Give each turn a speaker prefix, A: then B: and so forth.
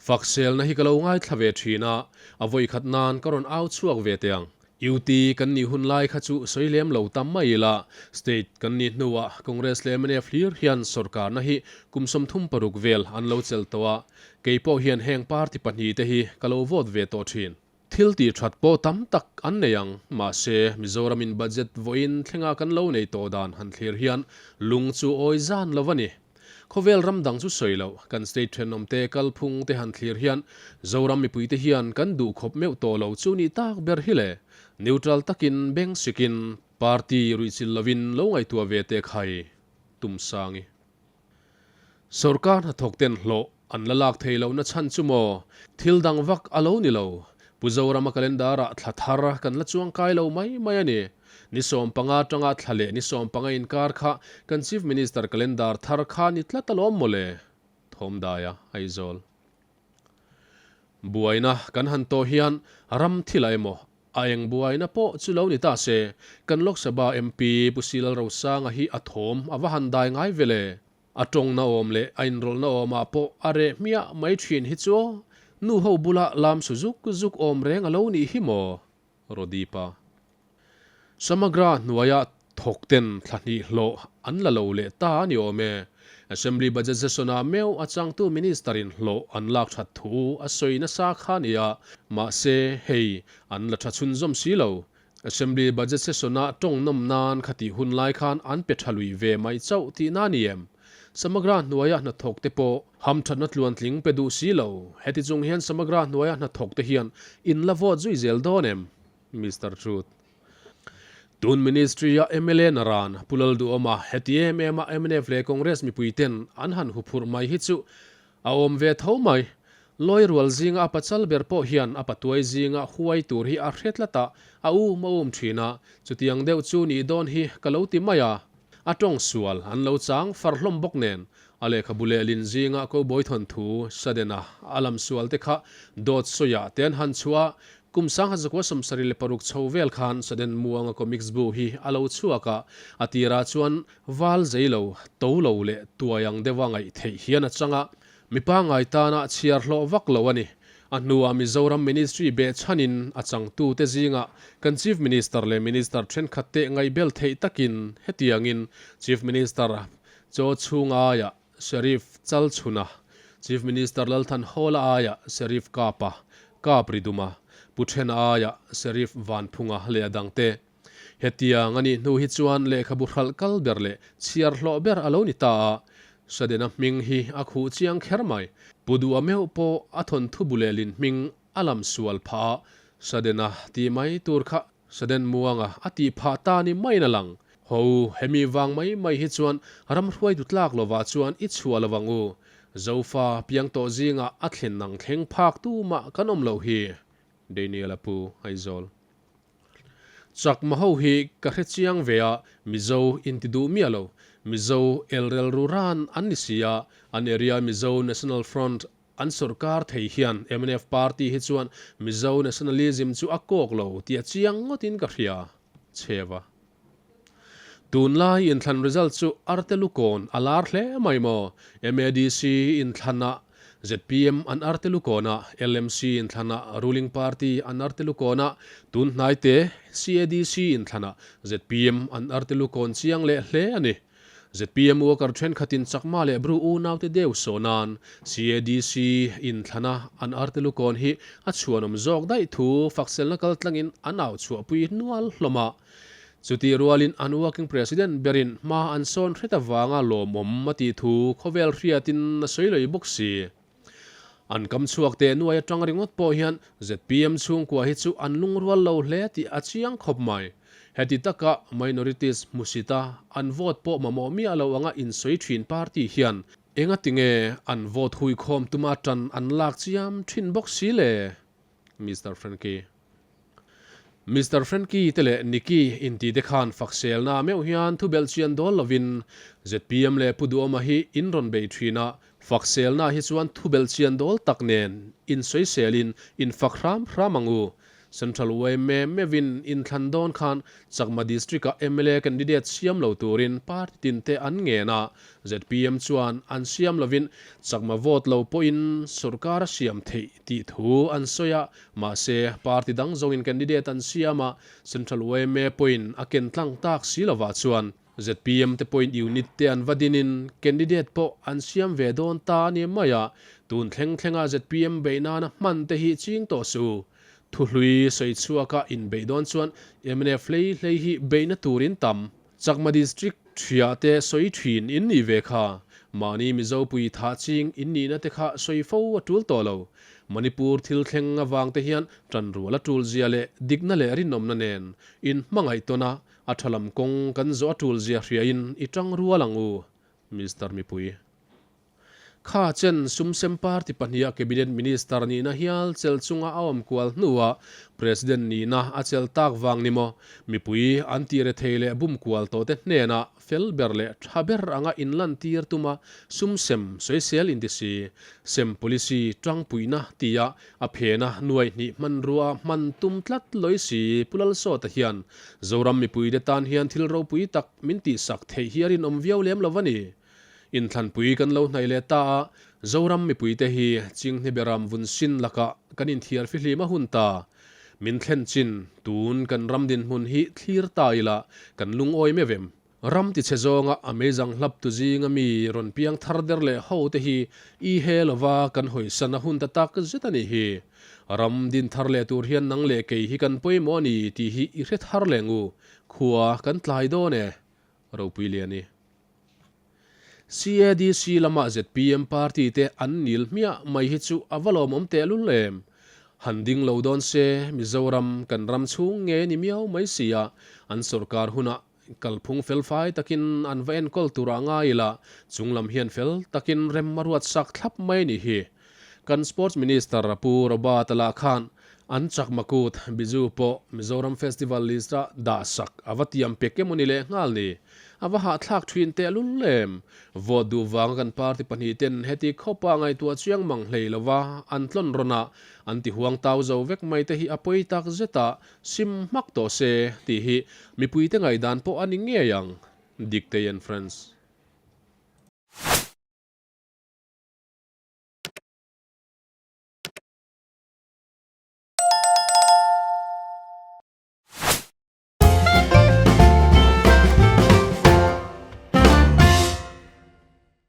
A: Fakselna hi ka lo ngaithla ve thin a, a vawikhat nan ka rawn au chhuak ve teh ang. UT kan nih hun lai kha chu sawi lem lo tam mai ila, State kan nih hnuah Congress leh mnf hlir hian sorkarna hi kum 36 vel an lo chelh tawh a, kei pawh hian heng party pahnihte hi ka lo vote ve tawh thin. Thil tih that pawh tam tak an nei ang, mahse Mizoramin budget vawiin thlenga kan lo nei tawh dan han thlir hian lung chu awi zan lo a ni. Khawvel ram dang chu sawi loh, kan state thenawmte kalphung te han thlir hian Zoram mipuite hian kan duh khawp meuh tawh lo chu nih tak ber hi le. Neutral takin beng sikin party ruihchilh lovin lo ngaihtuah ve teh khai Tumsangi. Sorkar hnathawk ten hlawh an la lak thei lohna chhan chu maw thil dang vak a lo ni lo. Pu Zorama calendar ah thla thar kan la chuang kai lo mai mai a ni. Ni 15 atanga thla leh ni 15 inkar kha kan Chief Minister calendar thar kha ni tlat alawm mawle. Thawmdaia, Aizawl. Buaina kan han tawh hian ram thil a emaw A eng buaina pawh chu lo ni ta se, kan Lok Sabha MP Pu Silal Rosanga hi a thawm a va han dai ngai ve le. A tawngna awm leh a inrawlhna awmah pawh a reh hmiah mai thin hi chu aw, nu ho bula lam su zuk zuk awm reng a lo nih hi maw? Rodipa. Samagra hnuaia thawk ten thla hnih hlawh an la lo leh ta a ni awm e. Assembly Budget Session-ah meuh a changtu Minister-in hlawh an lak that thu a sawi nasa kha a ni a, mahse hei an la tha chhunzawm si lo. Assembly Budget Session-ah tawng nawm nan khatih hun lai khan an pe tha lui ve mai chauh tihna a ni em? Samagra hnuaia hnathawk te pawh hamthatna tluantling pe duh si lo. Heti chung hian Samagra hnuaia hnathawk te hian in la vote zui zel dawn em? Mister Truth. Tun Ministry a mla Naran Pu Lalduhawma heti em em a mnf leh Congress mipui ten an han huphurh mai hi chu a awm ve tho mai. Lawi rual zinga a pachal ber pawh hian a patuai zinga huai tur hi a hre tlat a, a um a um thin a, chutiang deuh chu nih dawn hi ka lo ti mai a. A tawng sual an lo chang far hlawm bawk nen a lehkhabu lehlin zinga Cowboy thawnthu Sudden-a a lam sual te kha dawt sawiah te an han chhuah a, Kum 1976 chho vel khan Sudden Muanga comics bu hi a lo chhuak a, a tirah chuan val zei lo, to lo leh tuai ang deuha ngaih theih hian a chang a, mi pangngai tana chhiar hlawh vak lo a ni. A hnuah Mizoram Ministry behchhanin a changtute zingah kan Chief Minister leh Minister thenkhatte ngaihbel theih takin hetiangin Chief Minister Chaw Chhunga aiah Sheriff Chalchhuna, Chief Minister Lalthanhawla aiah Sheriff Kapa, Kap Riduma, Pu Thena aiah Sheriff Vanphunga leh a dangte. Hetiang a nih hnu hi chuan lehkhabu hralh kal ber leh chhiar hlawh ber a lo ni ta a, Sudden-a hming hi a khuh chiang kher mai. Pu Duha meuh pawh a thawnthu bu leh lin hming a lam sual phah a, Sudden-a tih mai tur kha Sudden Muanga a tih phah ta ni maiin a lang. Ho, hemi vang mai mai hi chuan ram hruaitu tlak lovah chuan i chhuah lo ang u. Zofa piang tawh zingah a thlen ang thleng phak tumah kan awm loh hi. Daniel a pu Aizawl. Chakma ho hi ka hre chiang ve a, Mizo inti duh miah lo. Mizo elrel ru ran an ni si a, an area Mizo National Front An sorkar thei hian mnf party hi chuan Mizo nationalism chu a kawk lo tih a chiang ngawtin ka hria. Chheva. Tunlai inthlan result chu Artelukawn a lar hle mai maw? MADC inthlanah zpm an Artelukawn a, LMC inthlanah ruling party an Artelukawn a, tun hnaite CADC inthlanah zpm an Artelukawn chiang leh hle a ni. Zpm worker thenkhatin Chakma leh Bru unaute deuh saw nan CADC inthlana an artelukawn hi a chhuanawm zawk daih thu fakselna kaltlangin an au chhuahpui nual hlawm a. Chutih rualin an working president berin hma an sawn hret avanga lawmawm a tih thu khawvel hriatin a sawi lawih bawk si. An kam chhuak teh nuai atang ringawt pawh hian zpm chhungkua hi chu an lungrual lo hle tih a chiang khawp mai. Heti taka minorities hmusita an vote pawh mamawh miah lo anga insawi thin party hian engati nge an vote huikhawm tuma tan an lak chiam thin bawk si le? Mister Frankie. Mister Frankie te leh Nicky inti te khan fakselna meuh hian thu belhchian dawl lovin zpm leh Pu Duhawma hi in rawn bei thin a, fakselna hi chuan thu belhchian dawl tak nen insawiselin in fak hram hram ang u. Central yma meuhin inthlan dawn khan Chakma District-a mla candidate siam lo turin party tinte an ngen a, zpm chuan an siam lovin Chakma vote lo pawhin sorkar a siam theih tih thu an sawi a, mahse party dang zawngin candidate an siam a, Central yma pawhin a ken tlang tak si lovah chuan zpm te pawhin unit te an va dinin candidate pawh an siam ve dawn ta a ni mai a, tun thleng thlenga zpm beih nana hman te hi ching tawh suh u. Thuhlui sawi chhuaka inbeih dawn chuan mnf hlei hlei hi beihna turin tam. Chakma District thiah te sawi thin in nih ve kha. Mahni Mizo pui thah ching in nihna te kha sawi fo a tul tawh lo. Manipur thil thleng avang te hian tanrual a tul zia leh dikna leh rinawmna nen in hmangaih tawn a, a tha lam kawng kan zawh a tul zia hriain i tang rual ang u, Mister Mipui. Kha chen sumsem party pahniha Cabinet Minister nihna hial chel chunga a awm kual hnuah President nihna a chel tak vang ni maw? Mipui an tih rethei leh bum kual tawhte hnenah fel ber leh tha ber anga inlantir tuma sumsem sawisel inti si, sem policy tangpuina tia a phena nuai hnih hmanrua hman tum tlat lawi si Pu Lalsawta hian Zoram mipuite tan hian thil ropui tak min tihsak theih hi a rinawm viau lem lo a ni. Inthlanpui kan lo hnaih leh ta a, Zoram mipuite hi Chinghniberam vun sin lakah kan inthiar fihlim a hun ta. Min thlen chin, tun kan ram dinhmun hi thlir ta ila kan lungawi meuh em? Ram tichhe zawnga a meizang hlap tu zinga mi rawn piang thar der leh ho te hi i he lova kan hawisan a hun ta tak zet a nih hi. Ram din thar leh tur hian nang leh kei hi kan pawimawh a ni tih hi i hre thar leh ngu. Khua kan tlai dawn e. Ropui Liani. CADC lama zpm party te an nil hmiah mai hi chu a va lawmawm tehlul em? Han ding lo dawn se Mizoram kan ram chhung nge ni miau mai si a, an sorkar hunah kalphung felfai takin an va enkawl tur a ngai ila, chunglam hian fel takin rem a ruat sak thlap mai ni hi. Kan Sports Minister Pu Robert-a lah khan an chakma kut Biju pawh Mizoram Festival list-a dah sak a va tiam pek emaw ni leh nghal ni. A va hahthlak thin teh lul em? Vote duh vanga kan party pahnihten heti khawpa ngaihtuah chiang mang hlei lova an tlawn rawn a, an ti huang tau zo vek mai te hi a pawi tak zet a, sim hmak tawh se tih hi mipuite ngaihdan pawh a ni ngei ang. Diktei and Friends.